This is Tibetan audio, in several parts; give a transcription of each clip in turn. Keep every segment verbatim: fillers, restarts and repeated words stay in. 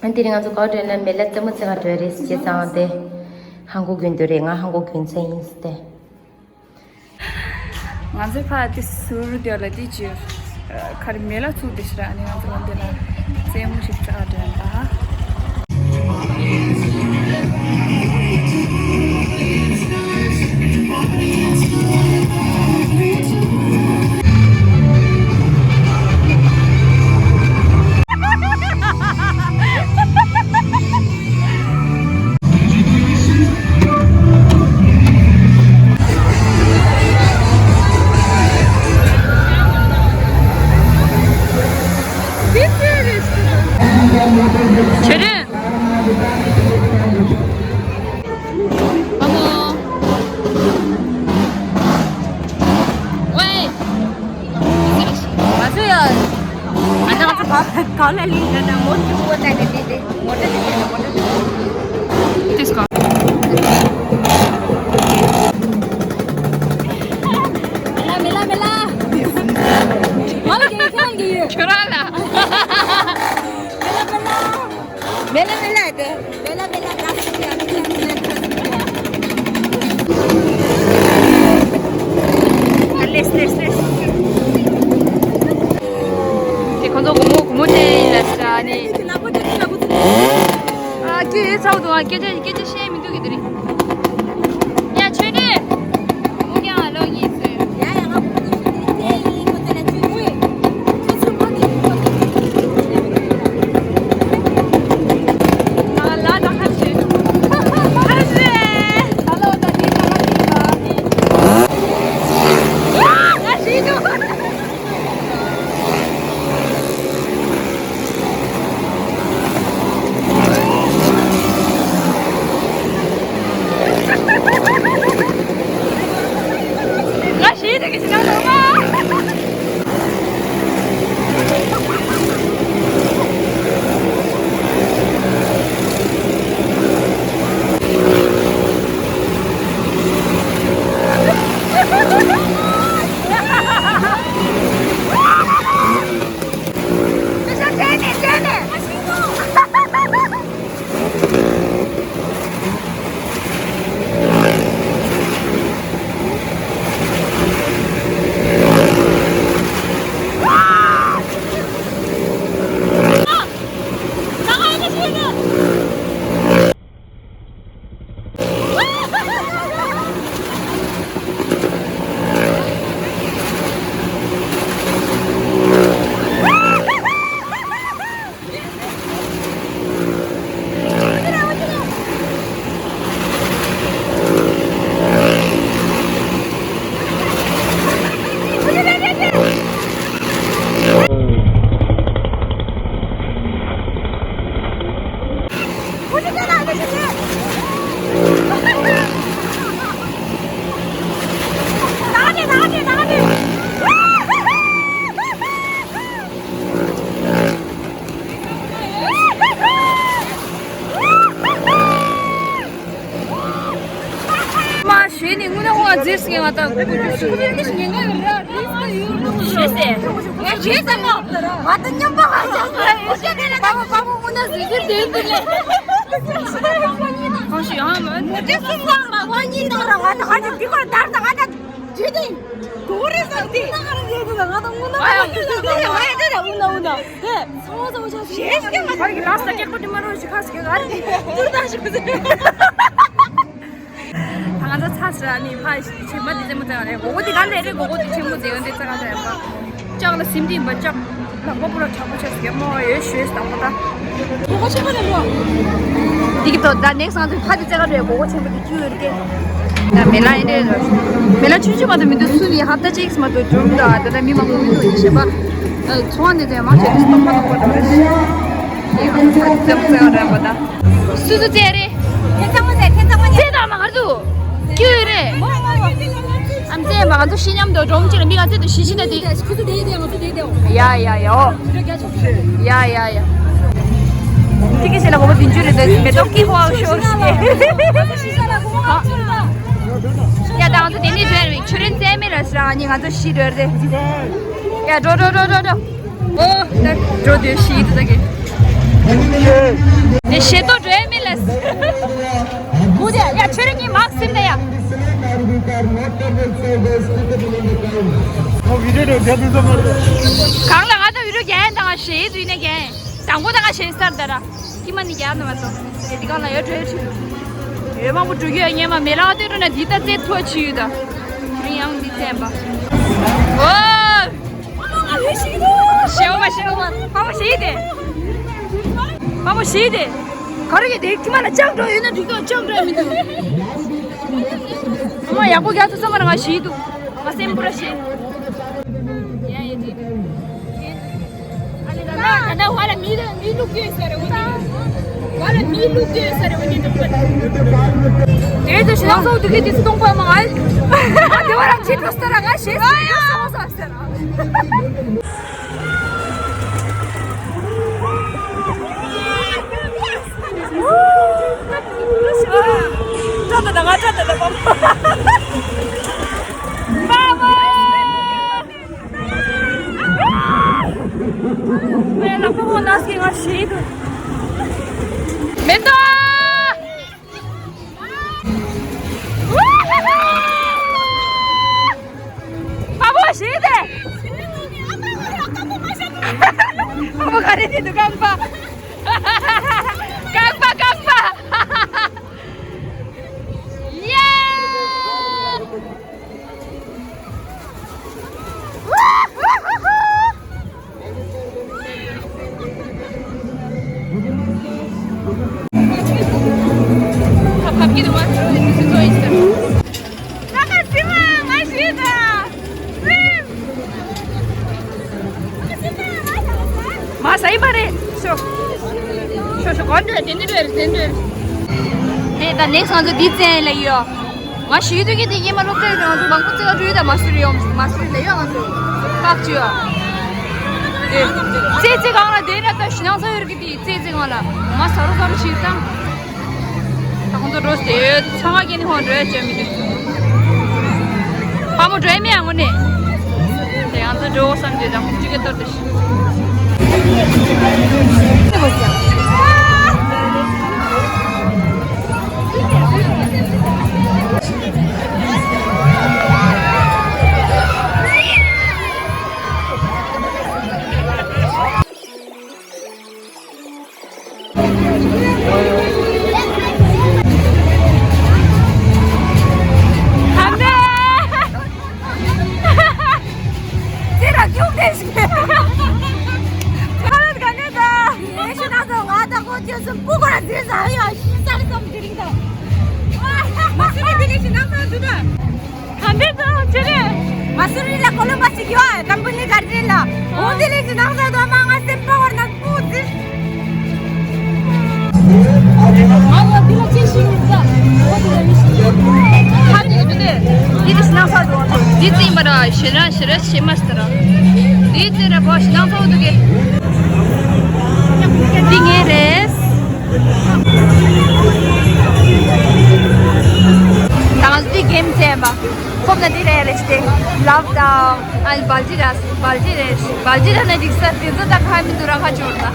ཨ་དེ་རིང་ང་ཚོ་ག་པར་འགྲོ་ན་མེ་ལ་རྩེད་མོ་རྩེ་ག་འགྲོ་རེད་ཅེས་ཙང་དེ་ཧང་གོ་གུན་དུ་རེད། ང་ཧང་གོ་གུན་ཚན་ཡིན་ཟེར་ཏེ། ང་ཚོ་ཕ་དེ་ཟུར་དེ་ལ་དེ་ཅིག་ཁར་མེ་ལ་ཚུགས་དེ་ཤི་ར། ཨ་ནི་ང་ཚོ་འདི་ལ་རྩེད་མོ་ཞིག་རྩེ་ག་འགྲོ་ཡིན་པ། ཆེ་རེད། ཨ་མོ། ཝེ། ང་ཚོ་ཡ། ང་ཚོ་ག་ག་ལ་ལི་ན་ན་མོ་ཅི་བོ་ཏན་ཏན་ཏན་མོ་ཏན་ཏན་ཏན་མོ་ཏན་ཏན་ཏན། དེ་སྐོར། མེ་ལ་མེ་ལ་མེ་ལ། ང་ལ་གི་ཁྱེད་རང་གི་ཡོད། ཁྱོད་རང་ལ། མེ་ལ་མེ་ལ། མེ་ལ་མེ་ལ་དེ། མེ་ལ་མེ་ལ་དགའ་སུ་ཡ་མེ་ལ་མེ་ལ་དགའ་སུ་ཡ། ཨ་ལེས་ལེས་ལེས། དེ་ཁོང་ཚོ་སྒོར་མོ་སྒོར་མོ་སྟེར་ཡིན་ལ་ཟེར་ཨ་ནི། དེ་ནག་པོ་དེ་ནག་པོ་དེ། ཨ་སྐད་ཡོད་ཚ་བོ་འདུག་ཨ་སྐད་ཆ་སྐད་ཆ་བཤད་མི་འདུག་གི་དེ་རིང་། ཡ་ཆོས་སྒྲོན། ཨོ་ཀྱང་ཨ་ལོ་གིས་ཟེར། ཡ་ཡ་ང་ང་ཞེད་དེ་གི་ཞིག་ན་ལོ་མ། མ་ཞེས་ནི་དངུལ་ཧོ་ཨ་ཛིར་སི་ང་ད་ཀུ་ཀུ་སུ་ཞེས་སེ་ང་ཞེས་ཟེར་མོ་ང་ད་མཉམ་པ་ང་ཞེས་ཟེར་པ་མོ་པ་མོ་དངུལ་ན་ཟི་ཟིར་དེ་དེ་ལེ་ཁོང་ཞུ་ཡང་མོ་ཏེ་སུ་ལ་མ་ཁོང་གཉིས་དང་ར་ང་ད་ཧ་ཅང་དེ་ཁོ་དར་ད་ང་ད་ཇུ་ཏིང་གོ་རེ་ཟ་དེ་ང་ད་དངུལ་ན་ང་ད་དངུལ་ན་ང་ད་དངུལ་ན་ང་ད་དངུལ་ན། ཞེས་ཀྱང་ང་ཚོ་གི་ལག་ས་སྐྱེག་པ་དེ་མ་རོ་ཞིག་ཁ་ཞིག་ག་རེ་ཏུར་ད་ཞིག་ཟེར། ད་ང་ཚོ་ཚ་ཟེར་ནི་ཕ་ཞིག་ཆེན་པ་དེ་རྩེད་མོ་རྩེ་བ་རེད། གོ་གོ་དེ་ག་ལེ་རེད། གོ་གོ་དེ་ཆེན་མོ་རྩེ་བ་འདི་རྩེ་ག་རེད་པ། ལྕགས་ལ་སིམ་དེ་ཡིན་པ་ལྕགས་ལག་པ་པོ་ལ་དྲག་པོ་ཆགས་སྐྱེ་མོ་ཡོད་ཞོས་དང་པོ་ད། གོ་གོ་ཆེན་པོ་རེད་པ། དེ་གི་ཐོག་ད་ནེག་སང་དུ་ཕ་དེ་རྩེ་ག་རེད། གོ་གོ་ཆེན་པོ་དེ་ཁྱུ་ཡོད་རེད། ཡ་མེ་ལ་ཡིན་དེ་རེད། མེ་ལ་ཆུང་ཆུང་མ་གཏོགས་མི་འདུག་སུ་ཡི་ཧབ་ཏ་གཅིག་མ་གཏོགས་འབྱོར་མི་འདུག་ཨ་ད་ལྟ་མི་མང་པོ་མི་འདུག་ཡིན་ཞེས་པ། ཚོང་བ་འདི་ཚོ་ཡང་མང་ཆེ་དུས་སྟོང་པ་དང་པོ་འདྲ་བ་རེད། ཡི་ཧང་ཚ་ཙམ་ཙམ་རེད་པ་ད། སུ་སུ་ཙེ་རེད། ཐེ་ཚང་མ་ཙེ་ཐེ་ཚང་མ་ཙེ། ཙེ་དང་མ་གར་དུ། ཀྱུ་རེད། ཨམ་ཙེ་མ་ང་ཚོ་ཤི་མཉམ་དུ་འགྲོམ་ཅི་ལ་མི་ང་ཚེ་དུ་ཤི་ཤི་ན་དེ། ཡ་ཡ་ཡ། ཡ་ཡ་ཡ། ཏི་ཀི་ཤེ་ལ་གོ་བ་བདུན་ཅུ་རེད་དེ་མེ་ཏོག་ཀི་ཧོ་ཤོར་ཤི། ཡ་ད་ང་ཚོ་དེ་ནས་བྲོས་རེད། ཆུ་རིན་རྩེ་མེ་ར་ཤི་ར་ནི་ང་ཚོ་ཤི་འགྲོ་རེད། ཡ་འགྲོ་འགྲོ་འགྲོ་འགྲོ་འགྲོ། ཨོ་ད་འགྲོ་དེ་ཤི་དེ་ད་གི། ཞེ་ཏོ་འགྲོ་ཡ་མི་ལ། མུ་དེ་ཡ་ཆོས་རིག་གི་མག་སིམ་ད་ཡ། ཨོ་བི་ཌི་ཡོ་རྒྱབ་དུས་ཙམ་པར། གང་ལ་ང་ད་བི་ཌི་ཡོ་རྒྱག་ཡ་ད་ང་ཞེ་ཡི་དུས་ནས་རྒྱག་ཡ། དང་པོ་ད་ང་ཞེ་སར་ད་ར། ཀི་མ་ནི་རྒྱག་ནི་མ་ཏོ། དེ་གང་ལ་ཡོད་གྲོས་ཆུ། ཡོད་མང་པོ་འགྲོ་རྒྱུ་ཡ་ཉེ་མ་མེ་ལ་ཨ་དེ་རུ་ན་འདི་ད་རྩེ་ཐོ་ཆི་ཡོད་ད། རིང་ཡང་འདི་བཙན་པ། ཨོ། ཞེའོ་མ་ཞེའོ་མ། ཕ་མ་ཞེ་ཡི་དེ། ཕ་མ་ཞེ་ཡི་དེ། ག་རེ་གི་དེ་ཀི་མ་ན་ལྕགས་འགྲོ་ཡོད་ན་འགྲིག་ཏོ་ལྕགས་འགྲོ་ཡ་མི་འདུག་ཨ་མ་ཡག་པོ་རྒྱག་ཐུབ་ས་མ་ར་ང་ཞེ་ཡི་འདུག་ང་སེམས་པུ་ར་ཞེ་ཡི། ཡ་ཡ་ཅི། ཨ་ལེ་ད་ད་ད་ད་ཝ་ལ་མི་ལ་མི་ལུག་ཡོད་ས་རེ་འོ་ནི། ཝ་ལ་མི་ལུག་ཡོད་ས་རེ་འོ་ནི་འདུག་པ། དེ་ཚོ་ཞེ་སྡང་ཚོགས་འདུ་གི་དེ་ཚོ་སྟོང་པ་མ་ཨ། ཨ་དེ་བ་རང་ཁྱེད་ཚོ་ལྟ་ར་ང་ཞེ་སྡང་ཚོགས་ས་ཟེར། ཏྲ་ཏ་ཏ་ང་ཏྲ་ཏ་ཏ་པ་པ། མེ་ལ་ཕོ་བོ་ནས་ཀྱི་ང་ཤི་དུ། མེ་ཏོ། པ་པོ་ཤི་དེ། པ་པོ་ག་རེ་དེ་དུ་རྐང་པ། རྐང་པ་རྐང་པ། ཡེ། མ་ཟ་ཡི་མ་རེད། ཤོ། ཤོ་ཤོ་གོ་འདྲ་དེ་འདྲ་རེད་དེ་འདྲ་རེད། ཧེ་ད་ནེགསི་ང་ཚོ་འདི་བཙན་ལ་ཡོད། ང་ཞུས་དུས་ཀྱི་དེ་ཉི་མ་སློབ་གྲྭའི་ནང་དུ་མང་པོ་རྩེ་བ་རུས་དང་མ་སུ་རི་ཡོང་མ་སུ་རི་ལ་ཡོད་ང་ཚོ་ཁག་ཅིག་ཡོད། ཨེ། རྩེ་རྩེ་གང་ལ་བསྡད་ན་ད་ཞུ་ནང་ས་ཡོད་ཀྱི་དེ་རྩེ་རྩེ་གང་ལ་མ་ཟ་རུ་ཟ་རུ་ཞིག་དང་། ད་ཁོང་ཚོ་འགྲོ་སྟེ་ཚང་མ་སྐྱེ་ནི་ཧོན་འགྲོ་ཡ་བྱ་མི་འདུག་ཕ་མོ་འགྲོ་ཡ་མི་ཡང་ངོ་ནས། དེ་ང་ཚོ་འགྲོ་བསམ་གྱི་དང་ཁོང་ཅི་གེ་ཏོར་དེ་ཤི། ག་འདྲ་ད་ཆེ་རེད། མ་སུ་རི་ལ་ཀོ་ལོམ་པ་ཞིག་ཡོད་ཀམ་པ་ནི་གར་ཇན་ལ། འོ་དེ་ལས་ཀྱི་ནང་ས་དོ་མ་ང་སེམས་པ་བར་ན་སྤུ་ཟིག་ཨ་ཡ་འདི་ལ་ཅི་ཞིག་ཡིན་ས། འོ་དེ་ལ་མི་ཞིག་ཡོད། ཧ་ནི་འདི་ནི་འདི་ནི་ནང་ས་དོ་འདི་ཙི་མ་ར་ཞེ་ར་ཞེ་ར་ཞེ་མ་སྟ་ར། འདི་ཙི་ར་བོ་ཞེ་ནང་ས་འོ་དུ་གེ། འདི་ངའི་རེད། ད་ང་ཚོ་འདི་གེམ་རྩེད་པ། ཁོབ་ན་འདི་རེད་རེད་ཤི་སྟེ། ལབ་དང་། ཨ་ནི་སྦལ་ཏི་ར། སྦལ་ཏི་རེད། སྦལ་ཏི་ར་ན་འགྲིག་ས་དེ་ཚོ་ད་ཁ་མི་འདུག་ར་ཁ་ཆོར་ན།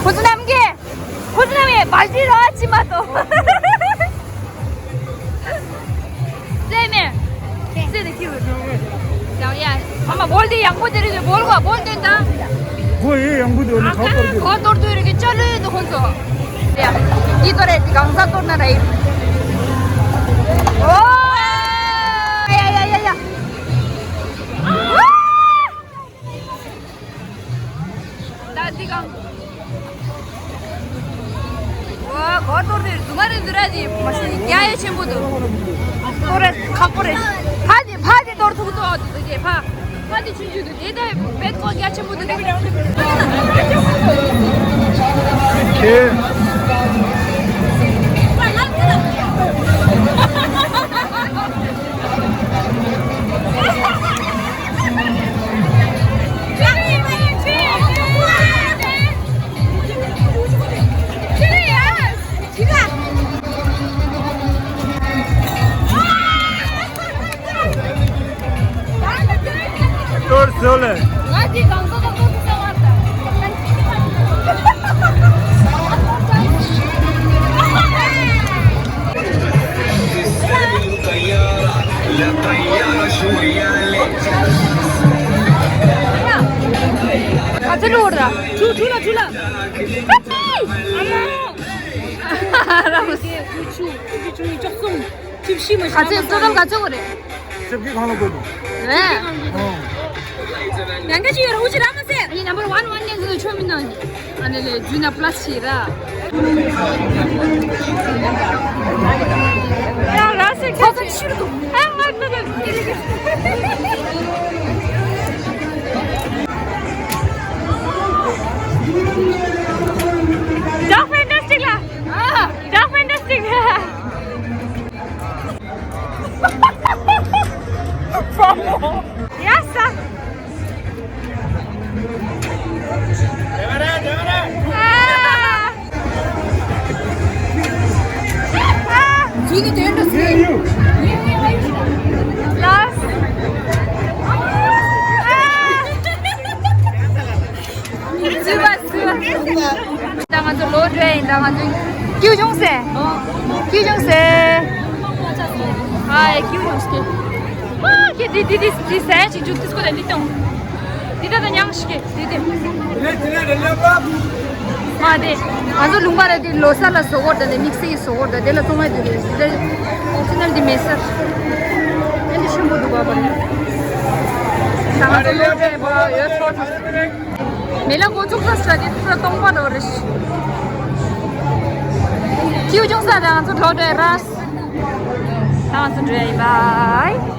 ཁོ་ཚོ་རྣམས་ཀྱིས། ཁོ་ཚོ་རྣམས་ཀྱིས་སྦལ་ཏི་ར་ཅི་མ་གཏོགས། རྩེད་མེད། རྩེད་དེ་ཁྱེར་འོས། ཡང་ཡ། ཨ་མ་བོལ་དེ་ཡང་པོ་དེ་རེད་བོལ་གོ་བོལ་དེ་ད། གོ་ཡེ་ཡང་པོ་དེ་ནི་ཁ་གཏོར་དུས། གོ་གཏོར་དུས་རེད་ཀྱི་ཅ་ལོ་ཡོད་དོ་ཁོང་ཚོ། ཡ། འདི་གཏོར་རེད་དེ་གང་ས་གཏོར་ན་ར་ཡིན། ཨོ། ཡ་ཡ་ཡ་ཡ། ད་འདི་གང་། ཝ་གོ་གཏོར་དེ་རྫུན་མ་རེད་འདུག་ར་དེ་མ་ཤེས་རྒྱ་ཡེ་ཆེན་པོ་འདུག་གཏོར་རེད་ཁག་པོ་རེད། ཕ་དེ་ཕ་དེ་གཏོར་ཐུག་ཏོ་འདུག་དེ་ཕ་ཕ་དེ་ཆུང་ཆུང་འདུག་དེ་ད་བེད་ཀོ་རྒྱ་ཆེན་པོ་འདུག་ཁྱེད། གཏོར་བཟོ་ལེ། ང་འདི་གང་ཟག་ག་གཏོར་བཟོ་བར་ད། ཨ་མ། ར་མོ་སི། ཁུ་ཆུ་ཁུ་ཆུ་ཅོག་སོང་། ཅིབ་ཤི་མ་ག་ཚོད་ཊོ་ཊལ་ག་ཚོད་རེད། ཅིབ་ཀི་གང་ལ་དགོས་འདུག་རེད། ཡང་ག་ཅི་ཡོད་ར་འུ་ཅི་ར་མ་ཟེར། ཨ་ནི་ནམ་བར་ཝན་ཝན་ནས་ངོས་ཆོ་མི་ནང་ཨ་ནི་ལས་རྫུན་ན་པ་ལ་སི་ར། ཡང་ལ་སི་ཁ་ཚ་ཤུར་དུ་ཨ་ང་ད་ད། Dog fantastic ལ། Dog fantastic ལ། Yes sir. ད་ང་ཚོ་ལོ་འདྲ་ཡིན། ད་ང་ཚོ་ཀིའུ་བྱུང་སེ། ཀིའུ་བྱུང་སེ། ཨ་ཡེ་ཀིའུ་བྱུང་སེ། ཨ་ཀེ་འདི་འདི་འདི་འདི་ཟས་ཅིག་འཇུག་འདི་སྐོར་ལ་འདི་དང་། འདི་ད་ད་མྱང་ཞིག་གེ་འདི་དེ། མ་དེ། ང་ཚོ་ལུང་པ་རེད་དེ་ལོ་གསར་ལ་བཟོ་གོ་ད་དེ་དམིགས་བསལ་གྱི་བཟོ་གོ་ད་དེ་ལ་ཚོང་མ་འདི་རེད་འདི་ད། ཨོ་རི་ཇི་ནལ་འདི་མེད་ས། ཨ་འདི་ཆེན་པོ་འདུག་པ་པ་རེད། ད་ང་ཚོ་ལོ་འདྲ་ཡོད་ཚོར། མེ་ལ་འགོ་བཙུགས་ས་ཞིག་ལ་དེ་ཚོ་སྟོང་པ་རོ་རེ་ཞིག་ཁྱིའུ་ཅུང་ས་དང་ང་ཚོ་གྲོགས་འདྲ་ར། ད་ང་ཚོ་འགྲོ་ཡ་ཡིན། བའི།